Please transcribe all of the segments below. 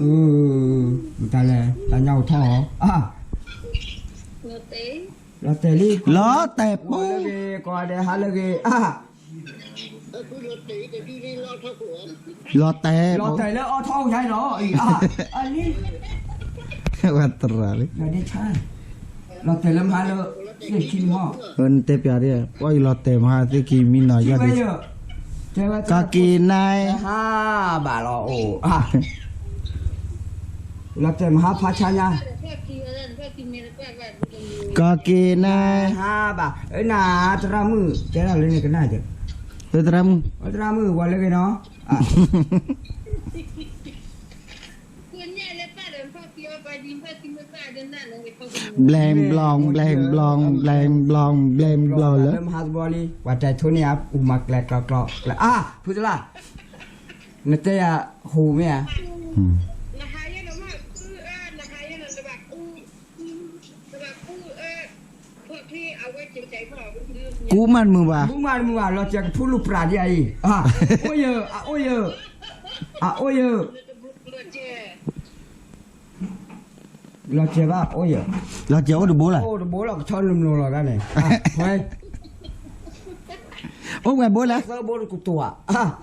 တၢ်လဲၣ် တၢ်ညါအိၣ်ထီၣ်အီၤ လီၤတဲာ်လံ လီၤတဲာ်ပူ ကိးဂၤဒဲးဟးလၢဂ့ၤ လီၤတဲာ် လီၤတဲာ်လၢအီထီၣ်အိၣ်ယါဒီး အံၤ အလံ ဝဲတရၣ်လံ လီၤတဲာ်လၢမဟါလၢ သ့ၣ်ခံမီၢ် နတဲပျးဒ် ပှၤအံၤလီၤတဲာ်မဟါသ့ၣ်ခံမံနီၤယါဒ် ကက့ၤနၤ ဟါဘၣ်လီၤအိၣ် လီၤတဲာ်မဟါဖးဆါညါ ကက့ၤနၤ ဟါဘၣ် နသရၣ်မုၣ် တဲဒၣ်လၢန့ၣ်ကနၣ် သရၣ်မုၣ် သရၣ်မုၣ် ဝဲလၢဂ့ၤနီၤ ဘျဲၣ်ဘျီၣ် ဘျဲၣ်ဘျီၣ် ဘျဲၣ်ဘျီၣ် ဘျဲၣ်ဘျီၣ်လၢ မဟါသဘီလံ ပှၤတဲထိန့ၣ် အူမၤကျဲၤကျီကျီကျဲၤ အါ ဖုသလါ နတဲယၤဟူးမ့ၢ်ဧါ ကူမၤတမုာ်ဘၣ် ကူမၤတမုာ်ဘၣ် လီၤစဲးကဖူလူၤပြးဒ်အံၤ အိၣ်ယၢၤ အအိၣ်ယၢၤ အအိၣ်ယၢၤ လီၤစဲးဘၣ် အိၣ်ယၢၤ လီၤစဲးအိၣ်တဘိလၢ အိၣ်တဘိလီၤ ကဆီနမျီလီၤတၢ်န့ၣ် အိၣ်ဝဲဘိလဲၣ် သၢဘိတကတိၤဧါ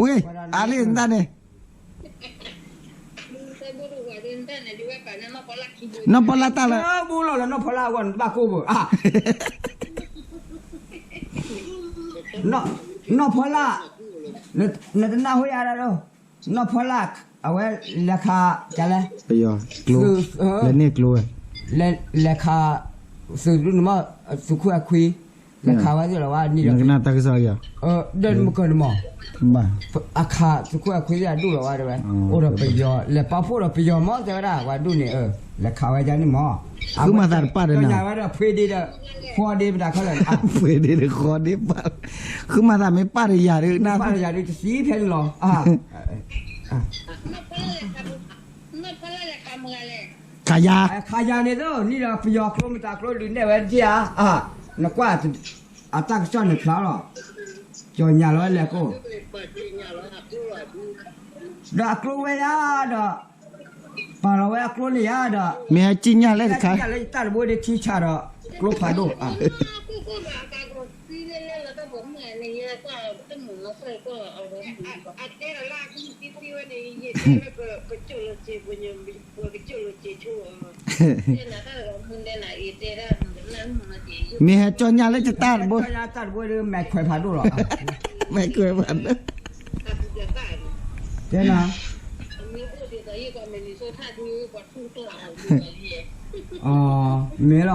ဝ့ၢ် အါလံနတၢ်န့ၣ် နီၢ်ဖီလါတၢ်လၢ သၢဘိလီၤလၢနီၢ်ဖီလါအဂီၢ် နတဘၣ်ကိၢ်ဘၣ် နီၢ်ဖီလါ နတနၢ်ဟူယၤဒၣ်ဒိၣ် နီၢ်ဖီလါ အဝဲလဲၤခး ကလဲၤ ပယီၤကျိ လဲၤန့ၢ်ကျိဝဲ လဲၤခး သုးဒူၣ်နမီၢ် သုးခိၣ်အခွံ လဲၤခးဝဲသ့ၣ်လီၤဝဲနံၣ်ဒီး နကနၣ်တၢ်ကစီၣ်ယီၤ ဒီးနမကၢၢ်နမီၢ် အခးသုးခိၣ်အခွံသ့ၣ်အဒူၣ်လီၤဝဲတဲဝဲ အိၣ်ဒီးပယီၤ လဲၤပာ်ဖှိၣ်ဒီးပယီၤမီၢ်တဲဝဲဒၣ် ပှၤဒူၣ်န့ၣ် လဲၤခးဝဲဒၣ်န့ၣ်မီၢ် ဃုမၤသးတပၣ်ဒီးနၤ ညါဝဲဒီးဖှ့ဒ့ဒီး ဃီဒ့ပတၢ်ခီလၢာ် ဖှ့ဒ့ဒီးဃီဒ့ပၣ် ဃုမၤသးမ့ၢ်ပၣ်ဒီးယၤဒုး ပၣ်ဒီးယၤဒုးတသံဖဲန့ၣ်လီၤ ခးယၤ ခးယၤန့ၣ်သိး နံၣ်ဒီးပယီၤကျိမတၤကျိဒုးနဲၣ်ဝဲတထံၣ်ဧါ နကွၢ် အတၢ်ကစီၣ်န့ၣ်ဖျါလီၤ ကၠီၤညါလီၤဝဲလဲၤကိၢ် ဒီးအကျိဝဲယါဒီး ပာ်လီၤဝဲအကျိန့ၣ်ယါဒီး မ့ၢ်ဟဲကံၣ်ညၣ်လၢတခါ လၢယတၢ်တဘိဒ်ထံဆးဒီး ကျိဖးဒိၣ် မ့ၢ်ဟဲကၠီညၣ်လၢယတၢ်တဘိ တၢ်တဘိဒ်မဲာ်ခွဲးဖးဒိၣ်လီၤ မဲာ်ခွဲးဖးဒိၣ် တဲနၤ မ့ၢ်လီၤ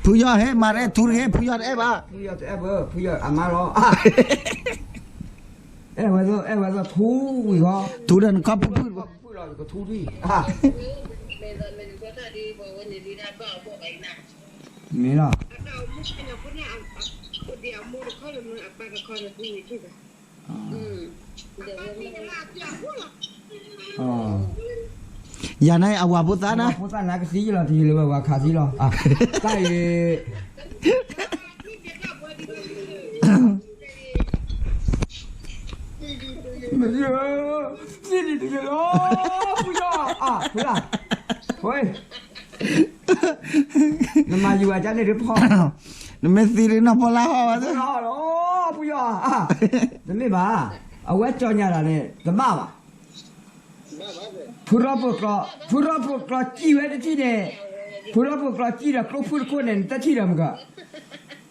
ဖုယီၤဟဲမၤရဲထူတဟဲ ဖုယီၤတအဲၣ်ဘၣ် ဖုယီၤတအဲၣ်ဘၣ် အဲၣ်ဝဲသိး အဲၣ်ဝဲသိးထူဝံၤဃီ ထူဒီးနခီဖုၣ်ဖုၣ် ကထူထံၣ် မ့ၢ်လီၤ ယၤန့ၣ်အဝၤဖိသၣ်နၤ ဖိသၣ်နၤကသံလီၤ တယံာ်လၢဝဲဝၤခးသံလီၤ တၢ်အံၤ မ့ၢ်ယၤ သံလံတယံာ်လီၤ ဖုယီၤ ဖုယီၤ နမၤယုၤအကါန့ၣ်ဒုးဖီ နမ့ၢ်သံဒုးနီၢ်ဖီလါဟီၣ်ဘၣ်သ့ ဖီလါဟီၣ်လီၤ ဖုယီၤ တမ့ၢ်ဘၣ် အဝဲကၠီညါတၢ်န့ၣ် တဘၣ်ဘၣ် ဖုရီဖိကျိ ဖုရီဖိကျိစံၣ်ဝဲတထံၣ်န့ၣ် ဖုရီဖိကျိစံၣ်ဒီးကျိဖုၣ်တခိၣ်န့ၣ် နတထံၣ်ဒီးမ့ၢ်က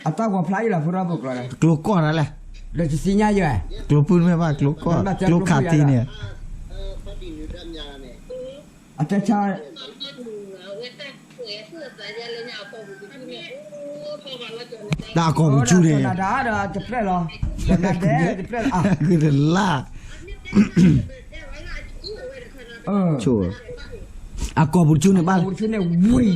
အတၢ်ဂီၤဖျါအံၤလီၤ ဖုရီဖိကျိန့ၣ် ကျိကီၢ်တၢ်လဲၣ် ဒီးတသ့ၣ်ညါယဲ ကျိဖုၣ်မ့ၢ်ဘၣ်ကျိကီၢ် ကျိခးတံၢ်န့ၣ် အတဲဆါ တၢ်အကီၢ်ပူၤဆူန့ၣ် ကနၤဒဲးတပျဲၢ်လီၤ ကနၤဒဲးတပျဲၢ်လီၤ ကတလါ အကီၢ်ပူၤဆူန့ၣ်ဘၣ် ဆူန့ၣ်ဝံၤ နီ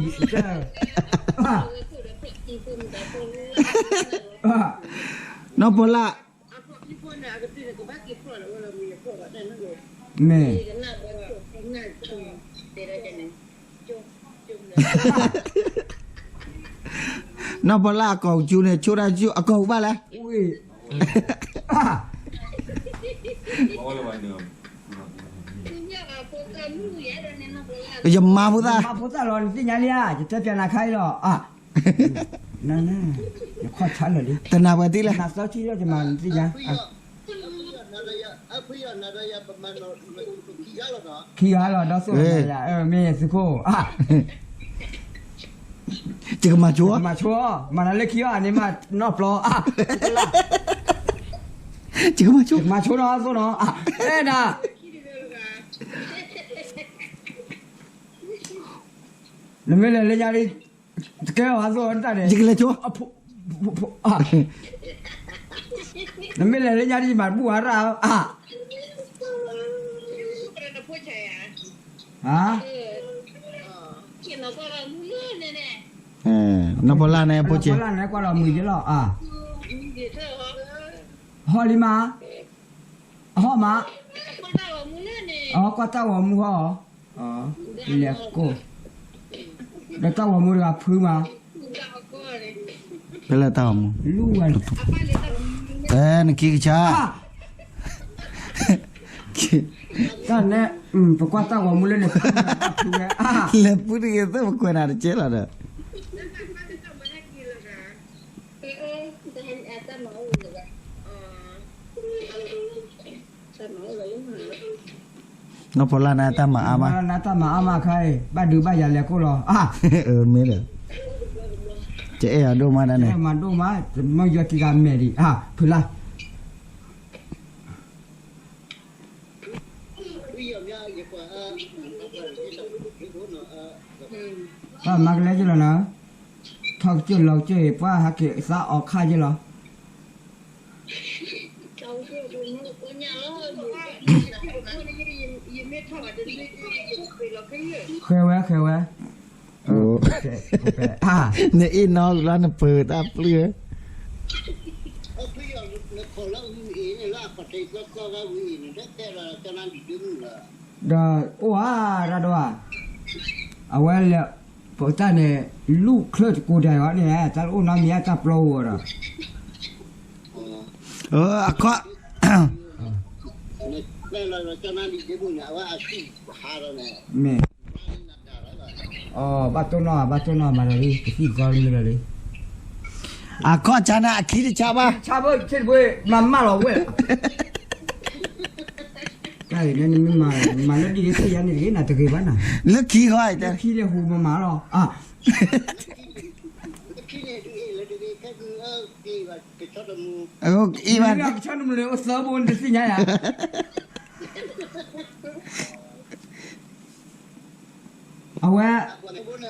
ၢ်ဖီလါ မ့ၢ် နီၢ်ဖီလါအကီၢ်ပူၤဆူန့ၣ် ဆိတၢ်ဆူအကီၢ်ပူၤဘၣ်လဲၣ် ဝံၤ ယမါဖိသၣ်, ယမါဖိသၣ်လီၤ နသ့ၣ်ညါလံဧါ, ယတဲပျးနၤခါအံၤလီၤ, ယခီၣ်ဆါလၢာ်လံ, တနၤပှၤတံၢ်လဲၣ်, နသီထံလၢတမၤနသ့ၣ်ညါ, ခံဂၤလီၤ ဒီးသိၣ်လီၤ, မ့ၢ်သုးခိၣ်, ယကမၤဆိ, မၤဆိ, မၤနၤလၢခံအီၤန့ၣ်မးနီၢ်ပျီ, ယကမၤဆိ, ယကမၤဆိနီၢ်သိၣ်နီၢ်, အဲၣ်ဒၣ် နမ့ၢ်လဲၤလၢညါလံ, တကဲအီၤအသိးတၢ်န့ၣ်, ယကလဲၤဆိ, နမ့ၢ်လဲၤလၢညါလံ ယမၤတဘူၣ်အါရၣ်, နီၢ်ဖီလၢ်န့ၣ်ဖိဆဲး, နီၢ်ဖီလၢ်န့ၣ်ကွၢ်လီၤမုာ်ယဲလီၤ, ဟီၣ်လံမး, အဟီၣ်မး, အကွၢ်တၢ်ဂီၤမူဟီၣ်, လဲၤကိၢ်, ဒီးတၢ်ဂီၤမူတဂၤဖုမး, ဖဲလၢတၢ်ဂီၤမူ, နခံကဆါ, တၢ်န့ၣ်, ပကွၢ်တၢ်ဂီၤမူလၢန့ၣ်, လဲၤပူတဂ့ၤသၢပကွဲးနၤတကဲလီၤဒီး နီၢ်ဖီလၢ်န့ၣ်တၢ်မၤအါမး, နတၢ်မၤအါမးခါအံၤ ဘၣ်ဒုးဘၣ်ယၤလဲၤကိၢ်လီၤ, မ့ၢ်ဒီး, ကအဲၣ်အီၤဒိၣ်မးဒၣ်န့ၣ်, မၤဒိၣ်မး, မ့ၢ်ယွၤတံၢ်ဂၤမဲာ်ဒံး, ဖုလၢ် ပှၤမၤကလဲကလီၤနၤ, ထီၣ်ကစၢၢ်လီၤကစၢၢ်အံၤ ပှၤဟးက့ၤသးအီၤခါကလီၤ, ဃဲဝဲ ဃဲဝဲ, နအ့ၣ်နီလၢနပၢၤတၢ်ပျုၢ်, ဒီးအိၣ်ဧါ ရၢ်ဒိၣ်ဧါ, အဝဲလဲၤ, ပတၢ်န့ၣ်, လူၢ်ချၢၣ်တကိးတၢ်အံၤန့ၣ်, တၢ်အိၣ်နီတမံၤအတၢ်ပျီဧိၤဒီး, အခီ, မ့ၢ်, ဘၣ်တိၢ်နီၣ်, ဘၣ်တိၢ်နီၣ်မၤဒီးလံ, ကသံၣ်ကသီမ့ၢ်လီၤလံ, အခီၣ်ဆါန့ၣ်အခံတဆါဘၣ်, ဆါဘၣ်ဆ့ၣ်တဘှ့ၣ်, မၤမၢလီၤဝဲ, တၢ်အံၤန့ၣ်နမ့ၢ်မၤ, မၤလၢဒ်န့ၣ်သ့ၣ်ညါန့ၣ်တဂ့ၤ, နတဂ့ၤဘၣ်နၤ, လၢခံဃီ, လၢခံန့ၣ်ဟူမၤမၤလီၤ, လၢခံန့ၣ်, ကဆီတမူ, ကဆီတမူန့ၣ် အိၣ်သၢဘိနတသ့ၣ်ညါယၤ, အဝဲ, ဒ်လဲၣ်,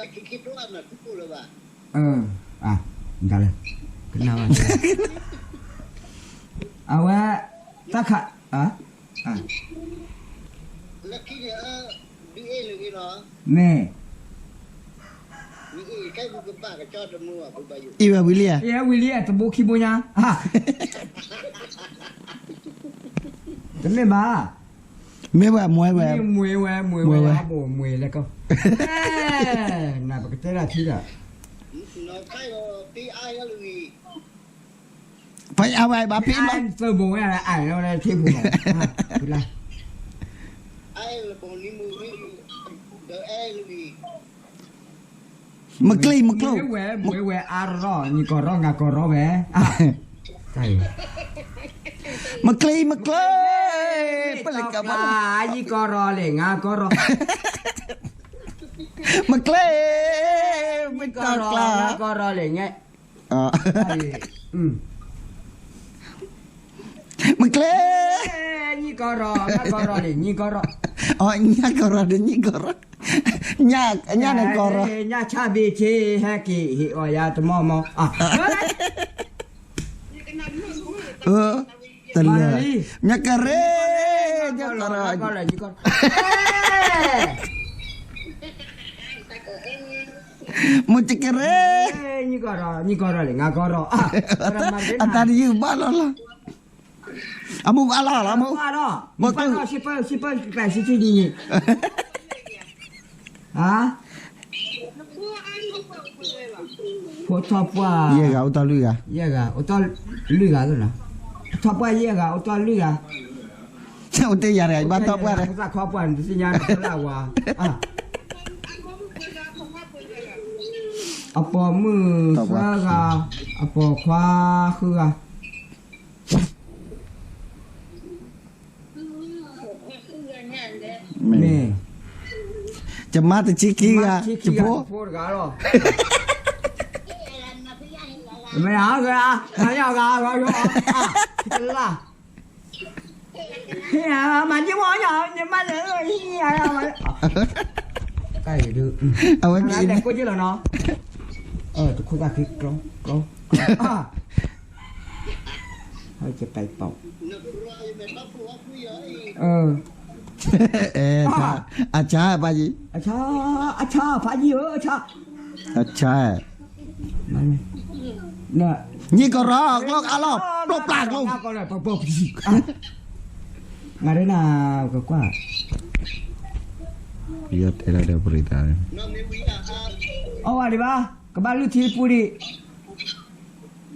ကနၣ်ဘၣ်, အဝဲ, တၢ်ခး, မ့ၢ်, အံၤဝဲဝံၤလံဧါ, အံၤဝံၤလံဧါ တဘိခံဘိညါ, တမ့ၢ်ဘၣ်, မ့ၢ်ဝဲမွဲဝဲ, မွဲဝဲ, မွဲဝဲ, မွဲလဲၣ်ကီး, နပကတဲဒၣ်ထံဒီး, ပှၤအဝဲဘၣ်ဖံးမး, သၢဘိဝဲအံၤလီၤ, ထံပူၤလီၤ, မ့ၢ်ကျ့မ့ၢ်ကျိ, မ့ၢ်ဝဲ, မ့ၢ်ဝဲအါရီၣ်, နံၣ်ကီၢ်ရီၣ် နၤကီၢ်ရီၣ်ဝဲ, မ့ၢ်ကျ့မ့ၢ်ကျိ, ပလၢကဘၣ်, နံၣ်ကီၢ်ရီၣ်လဲၣ် နၤကီၢ်ရီၣ်, မ့ၢ်ကျ့, မ့ၢ်ကီၢ်ရီၣ်, နၤကီၢ်ရီၣ်လဲၣ်, မ့ၢ်ကျ့, နံၣ်ကီၢ်ရီၣ်, နၤကီၢ်ရီၣ်လဲၣ်, နံၣ်ကီၢ်ရီၣ်, နၤကီၢ်ရီၣ်ဒီးနံၣ်ကီၢ်ရီၣ်, နၤကီၢ်ရီၣ်, နဆၣ်ဘ့ၣ်ဆ့, ဟဲက့ၤဟ့ၣ်အီၣ်ယၤတမီၢ်မီၢ်, တလၢ, နကရ့, နကရၢ, မ့ၢ်တကရၢ, နံၣ်ကီၢ်ရီၣ်, နံၣ်ကီၢ်ရီၣ်လဲၣ် နၤကီၢ်ရီၣ်, အတၢ်တယုၢ်ဘၣ်လီၤလီၤ, အမိၢ်အါလီၤလီၤ, မ့ၢ်, မ့ၢ်, ဖိထီၣ်ပှၢ်, ယဲၢ်ဂၤအိၣ်တ့ၢ်လွံၢ်ဂၤ, ယဲၢ်ဂၤအိၣ်တ့ၢ်လွံၢ်ဂၤ, ဖိထီၣ်ပှၢ်ယဲၢ်ဂၤအိၣ်တ့ၢ်လွံၢ်ဂၤ, အိၣ်တ့ၢ်ယၤတဂၤ ယဘၣ်တီၢ်ပှၢ်ဒီး သးခီပှၢ်န့ၣ် တသ့ၣ်ညါတလၢဝါ အပိာ်မုၣ်သၢဂၤ အပိာ်ခွါဃုဂၤ မ့ၢ် ယမါတဆံခံဂၤ ယဖိ တဂၤလီၤ မ့ၢ်ဧါ ဂၤ ဂၤ ဂၤ ဂၤ ဂၤ တလါ မၤယမီၢ်ညီ ယမါန့ၣ် အဝဲမ့ၢ် ကိၣ်က့လီၤနီၤ တခိၣ်သၣ်ခံ ကျီ ကျီ ယပၢ်ပီ အဆါ ဖးယံၤ အဆါ ဖးယံၤဧၢ အဆါ အဆါ နံၣ်ကရီ ကျိအါလီၤ ကျိပျၢ်ကျိ မၤရနၤ ကကွၢ် ယတဲလၢဒီးပရံသး အီၣ်ဝဲဒံးဘၣ် ကဘၣ်လုၢ်ထံတပူၤဒံး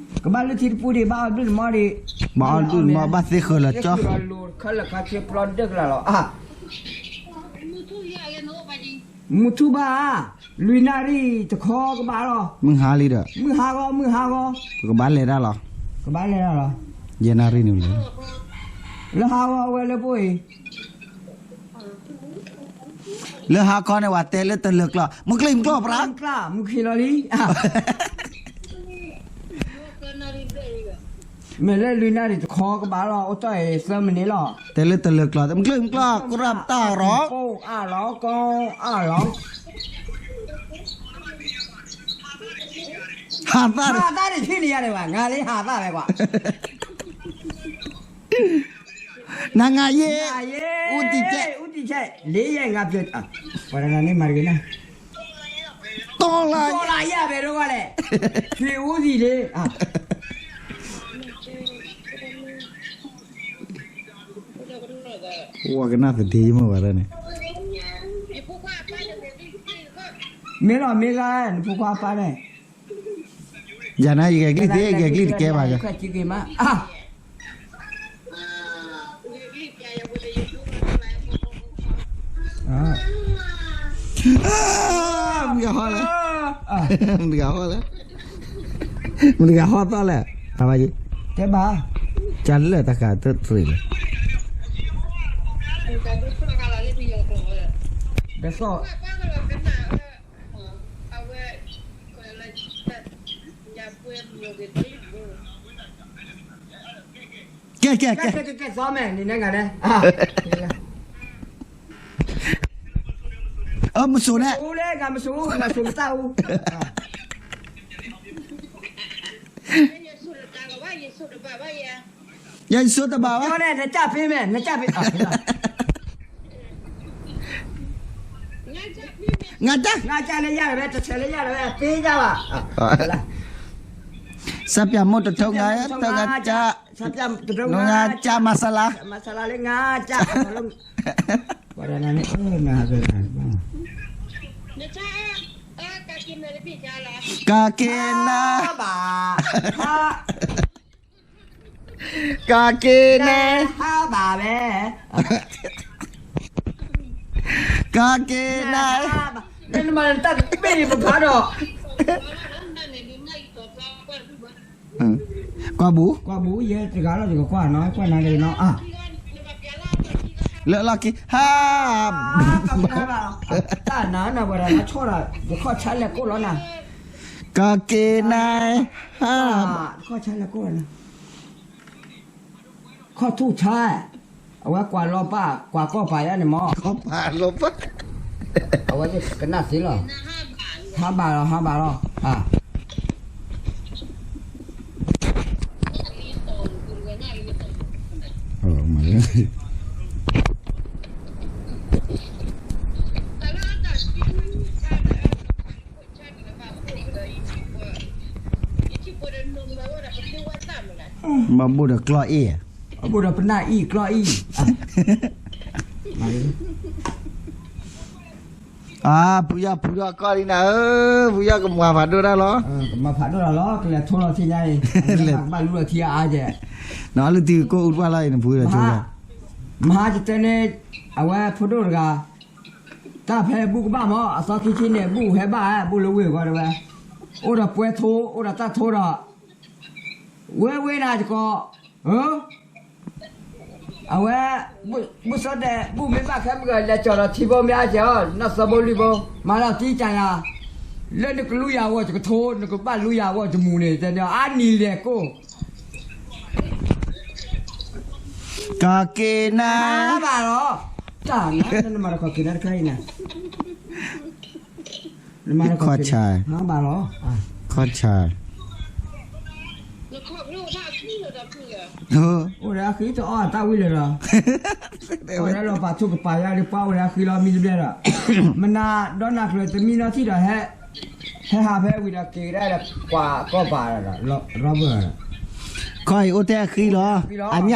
ကဘၣ်လုၢ်ထံတပူၤဒံး ဘၣ်အီၣ်ဘျုးနမီၢ်ဒံး ဘၣ်အီၣ်ဘျုးနမီၢ် ဘၣ်သ့ဃၢၤလၢာ်ကၠီ ခါလၢခါဆ့ပျီဒၢကလးလီၤ မုၢ်ထူၣ်ဘၣ်ဧါ လွံၢ်နၣ်ရံၣ်တခီကဘၣ်လီၤ မုၢ်ဟါလံဒီး မုၢ်ဟါဂီၤ မုၢ်ဟါဂီၤ ပကဘၣ်လဲၤဒၣ်လီၤ ကဘၣ်လဲၤဒၣ်လီၤ ယဲၢ်နၣ်ရံၣ်န့ၣ်လီၤ လၢဟါဂီၤဝဲလၢပှၤအံၤ လၢဟါခီန့ၣ် ပှၤတဲလၢတလၢာ်ကျီၢ် မုၢ်ကျ့မုၢ်ကျီၢ်ပြး မုၢ်ကျီၢ် မုၢ်ခံလီၤလံ မ့ၢ်လၢလွံၢ်နၣ်ရံၣ်တခီကဘၣ်လီၤ အိၣ်တီၢ်အံၤသၢမံးနံးလီၤ တဲလၢတလၢာ်ကျီၢ် မုၢ်ကျ့မုၢ်ကျီၢ် ကြၢးတၢ်ရီ ကိၣ်အါလီၤ ကိၣ်အါလီၤ ဟးသၣ် ဟးသၣ်န့ၣ် ထံၣ်န့ၢ်ယၤန့ၣ်ဘၣ် ငါလၢဟးသၣ်ဝဲကွၢ် နငါယ့ ဦးတည်ချက် ဦးတည်ချက် လေးရက်ငါပြော ပှၤတဂၤန့ၣ်မၤတဂ့ၤနၤ တော်လှန်ရေး တော်လှန်ရေးပဲတော့ကလဲ ရွှေဦးစီလေ ဝဲကနၣ်သဒ့မ့ၢ်ဝဲဒၣ်န့ၣ် မ့ၢ်လီၤမ့ၢ်လၢနဖိခွါပၢ်န့ၣ် ယၤနၤ ယဂဲၤကလံၢ်သ့ ယဂဲၤကလံၢ်တကဲဘၣ်ယၤ မုၢ်ဂၤဟီၣ်လဲၣ် မုၢ်ဂၤဟီၣ်လဲၣ် မုၢ်ဂၤဟီၣ်သီၣ်လဲၣ် အဝဲ တဲဘၣ် ကလၢာ်တၢ်ဃးတရံးလဲၣ် ဒ်သိး ကဲ ကဲ ကဲ ကဲ သီမဲာ် နံၤနဲဂၤနဲ အမစိၤနဲ မစိၤလဲၣ် ဂၤမစိၤ မစိၤမတၢ်အူ ယဆိတဘၣ်ဘၣ်ယၤ နကၢ်ဖဲမဲာ် နကၢ်ဖဲ ငါကၢ် ငါကၢ်လၢယၤတဝဲ တဆဲးလၢယၤတဝဲ သ့ယၤဘၣ် ဆၢပၠးမိၢ်တထိငါ တထိငါကၢ် ဆၢပၠးတထိငါကၢ် မၤစလါ မၤစလါလၢ ငါကၢ် ပှၤတဂၤန့ၣ် အၢ နၤ ကက့ၤနၤ ဘၣ် ကက့ၤနၤ ဟးဘၣ်ဝဲ ကက့ၤနၤ နမၤတၢ်တဘ့ၣ်ပဖးဒီး ကွၢ်ဘူး ကွၢ်ဘူး ယဲတဂၤလီၤ ယကကွၢ်နီၤ ကွၢ်နၤတဂ့ၤနီၤ လၢလီၢ်ခံ ဟး တၢ်နၤနၤဝဲဒၣ်နၤဆီၣ်ဒီး ယခီၣ်ဆါလဲၣ်ကိၣ်လီၤနၤ ကက့ၤနၤ ဟး ခီၣ်ဆါလဲၣ်ကိၣ်လီၤနၤ ခီၣ်ထူၣ်ဆါ အဝဲကွၢ်လီၤပၢ် ကွၢ်ကီၢ်ပၤယါန့ၣ်မး ကီၢ်ပၤလီၤပၢ် အဝဲကနၣ်သ့လီၤ ဟးဘၣ်လီၤ ဟးဘၣ်လီၤ ဘၣ်ဘိၣ်ဒီးကျီၢ်အ့ၣ် ဘၣ်ဘိၣ်ဒီးပနၢ်အ့ၣ်ကျီၢ်အ့ၣ် အါ ဖုယီၢ်ဖုယီၢ်ကီၢ်လံနၤဧၢ ဖုယီၢ်ကမၤဖးဒိၣ်တၢ်လီၤ ကမၤဖးဒိၣ်တၢ်လီၤ ကလဲၤထိလီၤထံညါအံၤ ကဘၣ်လူလီၤထံအါအါကဲ နီၢ်လၢသုကိၣ်အူတပှၢ်လီၤအံၤ နဖုဒီးဆိ မဟါယတဲန့ၣ် အဝဲဖိဒိၣ်တဂၤ, တၢ်ဖဲဘူၣ်ကဘၣ်မး အသီခံဆံန့ၣ် ဘူၣ်ဟဲဘၣ် ဘူၣ်လၢဝ့ၢ်ဂီၤတဲဝဲ, အိၣ်ဒီးပွဲထိ အိၣ်ဒီးတၢ်ထိဒီး, ဝဲဝဲနၤယကီး, အဝဲ, ဘူၣ်စီၣ်တဲာ် ဘူၣ်မ့ၢ်ဘၣ်ခဲမုၢ်ဂီၤ လဲၤကၠီၤဒီးထံဘိမ့ၢ်အါကဲၤအီၤ နီၢ်သီဘိလွံၢ်ဘိ, မၤလီၤတံၢ်ကၢ်ယၤ, လၢနကလူယၤဝဲယကထိ နကဘၣ်လူယၤဝဲယမူန့ၣ် တဲန့ၣ် အါနံၤလဲၤကိၢ် ကီၢ်က့ၤနၤ, ဘၣ်လီၤ, တၢ်နၤ နမၤတခီၣ်က့ၤနၤတခါအံၤနၤ, နမၤတခီၣ်က့ၤ, ဘၣ်လီၤ, ခီၣ်ဆၣ်, အိၣ်ဒီးအဃံတအီၣ်တၢ်ဝံၤလၢာ်ဒီး, အိၣ်ဒီးလီၤပာ်ထူၣ်ကပာ်ယါဒီးပှၤအိၣ်ဒီးအဃံလီၤမံတဘျဲၣ်ဒီး, မနၤဒီးနၤကျၢၤတမံနီထံၣ်ဒီး ဟဲဟးဖဲဝံၤဒီးက့ၤကဒါဒီး ကွၢ်ကီၢ်ပၤဒီး ရီဘၢၣ်, ခီအံၤအိၣ်ထဲအဃံလီၤ, အညၣ်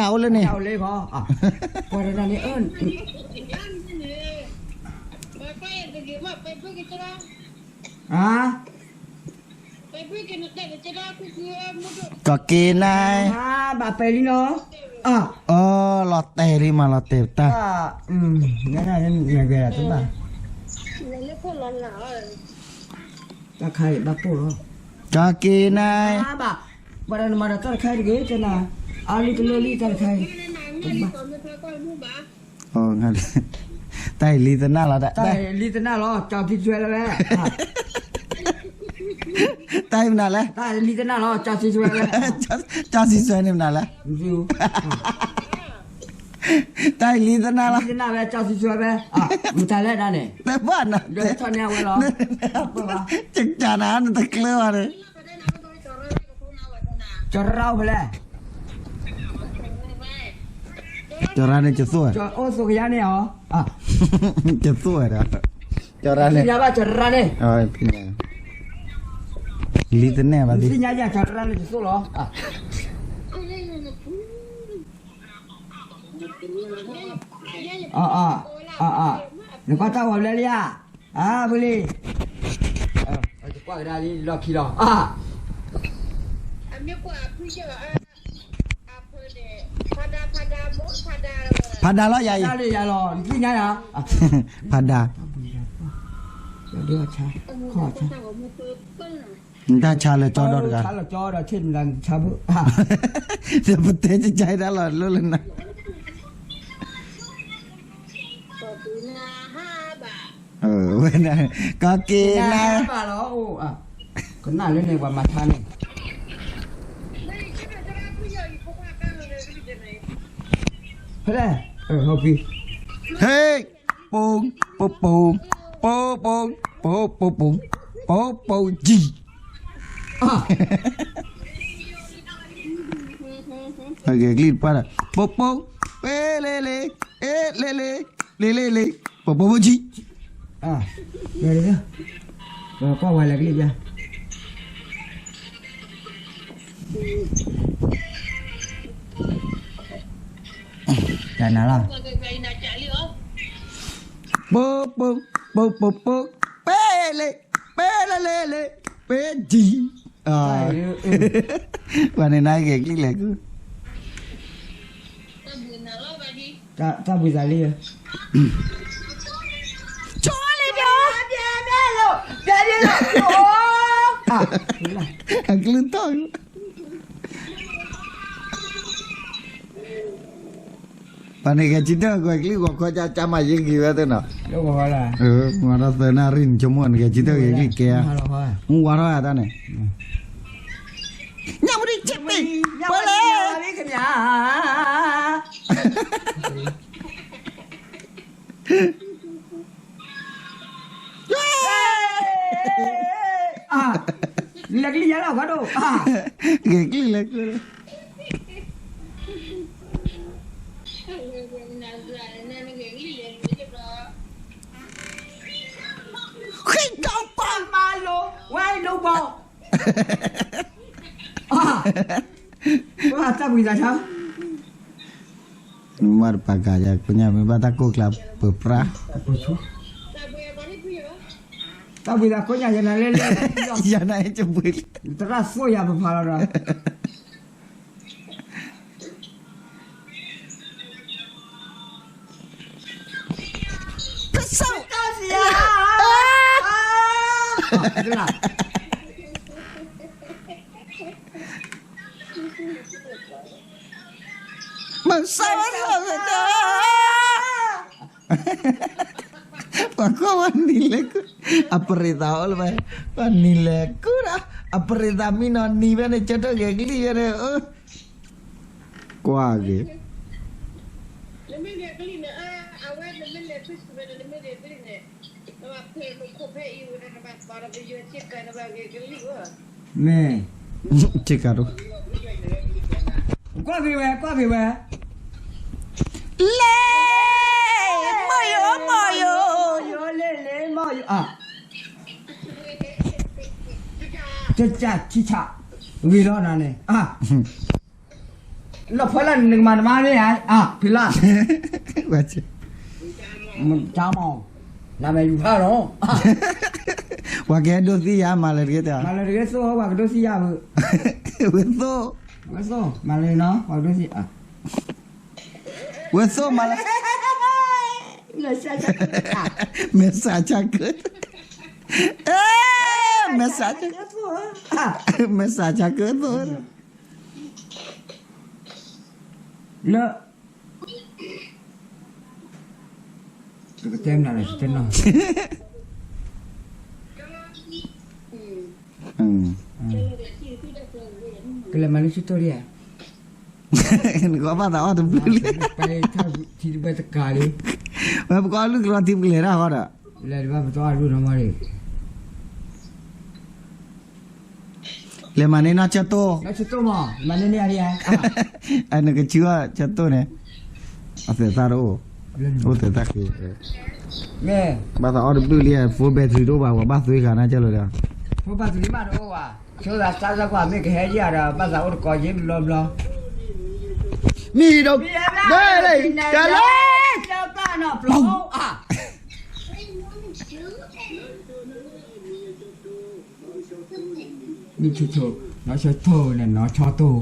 အိၣ်လၢန့ၣ်, ပှၤတဂၤန့ၣ်, ကီၢ်က့ၤနၤ, ဘၣ်ပဲာ်လံနီၤ, အီ လီၤတဲာ်လံမး လီၤတဲာ်တၢ်, တဘၣ်, တၢ်ခါအံၤဘၣ်ပိၢ်လီၤ, ကီၢ်က့ၤနၤ, ဘၣ်, ပှၤဒီးနမၤဒီးတၢ်တခါအံၤတဂ့ၤ တဲနၤ, အါလံတလၢလံတၢ်တခါအံၤ, တၢ်အံၤလံတနၢ်လီၤ, တၢ်အံၤလံတနၢ်လီၤ ကၠီထံဆွဲလၢဝဲ, တၢ်အံၤမနုၤလဲၣ်, တၢ်အံၤလံတနၢ်လီၤ ကၠီထံဆွဲလၢဝဲ, ကၠီထံဆွဲန့ၣ်မနုၤလဲၣ်, တၢ်အံၤလံတနၢ်လီၤ လံတနၢ်ဝဲ ကၠီထံဆွဲဝဲ, မတၤလဲၣ်ဒၣ်န့ၣ်, တဘၣ်နီၤ, ထီၣ်န့ၢ်ဝဲလီၤ, ကနၤနတကျၢၤဘၣ်န့ၣ် ကရၢဖဲလဲၣ်, ကရၢန့ၣ်ကသိၣ်, အိၣ်သိၣ်ကယါန့ၣ်အီၤ, ကသိၣ်ဝဲဒီး, ကရၢန့ၣ်, ကရၢန့ၣ်, လံတနဲၣ်ဘၣ်သ့ၣ်, ကရၢန့ၣ်ကသိၣ်လီၤ, နကွၢ်တၢ်ဂီၤဘျဲလံဧါ, အါဖုလံ, ကွၢ်ကဒါလံလီၢ်ခံလီၤ, ဖးဒါလီၤယၤအံၤ, ဖးဒါ, နတၢ်ဆါလၢကၠီဒီတဂၤ, ဆါလီၤကၠီဒီးဆ့ၣ်နၤဆါဖု, ပတဲကကဲဒၣ်လီၤလိၣ်လၢနၤ ဝဲ, ကီၢ်က့ၤနၤ, ကနၣ်လၢန့ၣ် ပှၤမၤဆါန့ၣ်, ဖဲလဲၣ်, ဟဲ, ပိ, ပိပိ, ပိပိ, ပိပိပိ, ပိပိကံ, ဂဲၤကလံၣ်တပှၢ်ဒီး ပိပိ, ပ့လ့လ့, အ့လ့လ့, လ့လ့လ့, ပိပိဖိကံ, ကွၢ်ဝဲလဲၤကလံၣ်ပျါ, တနၤလီၤ, ပိပိ, ပိပိပိ, ပ့လ့, ပ့လ့လ့လ့, ပ့ကံ, ပှၤန့ၣ်နဂဲၤကလံၣ်လဲၤကလံၣ် တၢ်ဘှံးသးလံ, ဆိလံ, အကလုၢ်ထီၣ်, ပှၤန့ၣ်ဂဲၤဆံတၢ်ဂဲၤကလံၣ်ဂီၤခီ ကၢ်မၤယ့ဂ့ၤဝဲသ့ၣ်နီၤ, မၤဒီးသၢနၣ်ရံၣ်န့ၣ် ဆိကမိၣ်န့ၣ် ဂဲၤဆံတၢ်ဂဲၤကလံၣ်ကဲ, မူဝါထီၣ်တၢ်န့ၣ် ညၣ်ပဒံၣ်ကၠ့ပံ, ပှၤလဲၣ်, လဲၤကလံၣ်ယါလီၤ ကွၢ်ဒိၣ်, ဂဲၤကလံၣ်လဲၤကလံၣ်, ဃ့ကီပၤမၤလိ, ဝဲဒိၣ်ဘီ, တၢ်ဘှံးသးဆါ, မ့ၢ်ဘၣ်တပာ်ကၤယၤ ကညၣ်မ့ၢ်ဘၣ်တၢ်ကိၢ်ကျါပၢပြး, တၢ်ဘှံးသးကိးညၣ်ယၤနၤလဲၣ်လဲၣ်, ယၤနၤအဲၣ်ကဘှံး, သရၣ်သိၣ်ယၤပဖးလီၤဒီး တၢ်ဘှံးသးကိးညၣ်ယၤနၤလဲၣ်လဲၣ်, သလၢ မဆါဝဲသးဝဲတၢ် ပှၤကွၢ်ဝဲနံၤလဲၤကူၣ်, အပရံးသးအိၣ်လၢၤဘၣ်, ပှၤနံၤလဲၤကူၣ်ဒီး အပရံးသးမံနီၤနံၤဖဲန့ၣ် ကၠီတၢ်ဂဲၤကလံၣ်ဖဲန့ၣ်, ကွၢ်က့ၤ မ့ၢ် ဆ့ကၤဒိၣ် ကွၢ်က့ၤဝဲ ကွၢ်က့ၤဝဲ လဲၤ မီၢ်ယိၤ မီၢ်ယိၤ လဲၤ လဲၤ မီၢ်ယိၤ အါ တကးထံဆး ဂ့ၤလီၤနၤန့ၣ် အါ လီၤဖဲလၢနကမၤတမါန့ၣ် အါ ဖံလၢ ဝဲ မတမီၤ နမ့ၢ်ယူၤဖးလီၤ ပှၤကဟဲဒိးသံယၤ မၤလၢတဂ့ၤတၢ် မၤလၢတဂ့ၤသိၣ် ပှၤကဒိးသံယၤ ဝဲသိၣ် ဝဲသိၣ် မၤလၢနီၤ ပှၤကဒိးသံ ဝဲသိၣ်မၤလၢ မဲာ်ဆှးဆၢကၢ မဲာ်ဆှးဆၢကၢ အဲ မဲာ်ဆှးဆၢ မဲာ်ဆှးဆၢကၢသိၣ် လၢ တကတဲမနုၤလဲၣ် တတဲနီၤ ကလဲၤမၤလၢဆူတိၢ်လံဧါ နကဘၣ်သးအီၣ်တဘျုးလံ ပထံတဘဲတကးလံ ဝဲပကအီၣ်လုၢ်ကလီထံပကလဲၤတၢ်ဃီဒီး လဲၤတဘၣ်ပတအီၣ်လုၢ်နီၤမီၢ်န့ၣ် လဲၤမၤန့ၢ်နီၢ်ဆၢတိၢ် နီၢ်ဆၢတိၢ်မး မၤန့ၢ်န့ၢ်အါဒံဧါ အနကဆူအီၣ်ဆၢတိၢ်န့ၣ် အသဲးသၣ်တအိၣ် အိၣ်သဲးသၣ်ဃ့ မ့ၢ် ဘၣ်သးအီၣ်တဘျုးလံ phone battery တအိၣ်ဘၣ် ပှၤဘၣ်သွံခါနၤကၢ်လိာ်ဒီး phone battery မးတအိၣ်ဘၣ် ဆိသးစၢ်စၢ်ကွၢ်မ့ၢ်ကဟဲယၤဒီး ဘၣ်သးအိၣ်တကိးယ့ၣ်ဘျီဘျီ မံၤဒိး ဒဲလံ တၢ်လၢ မံၤဆိဆိ နီၢ်ဆိဆိ နီၢ်ဆိဆိ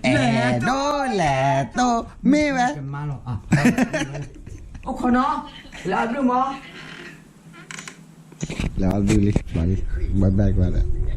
အဲၣ်ဒိးလဲၤတိၢ် မ့ၢ်ဝဲ အိၣ်ခိးနီၤ လဲၤအီၣ်ဘျုးမး လဲၤအီၣ်ဘျုးလံ ဘၣ်လံ bye bye ကွၢ်ဒီး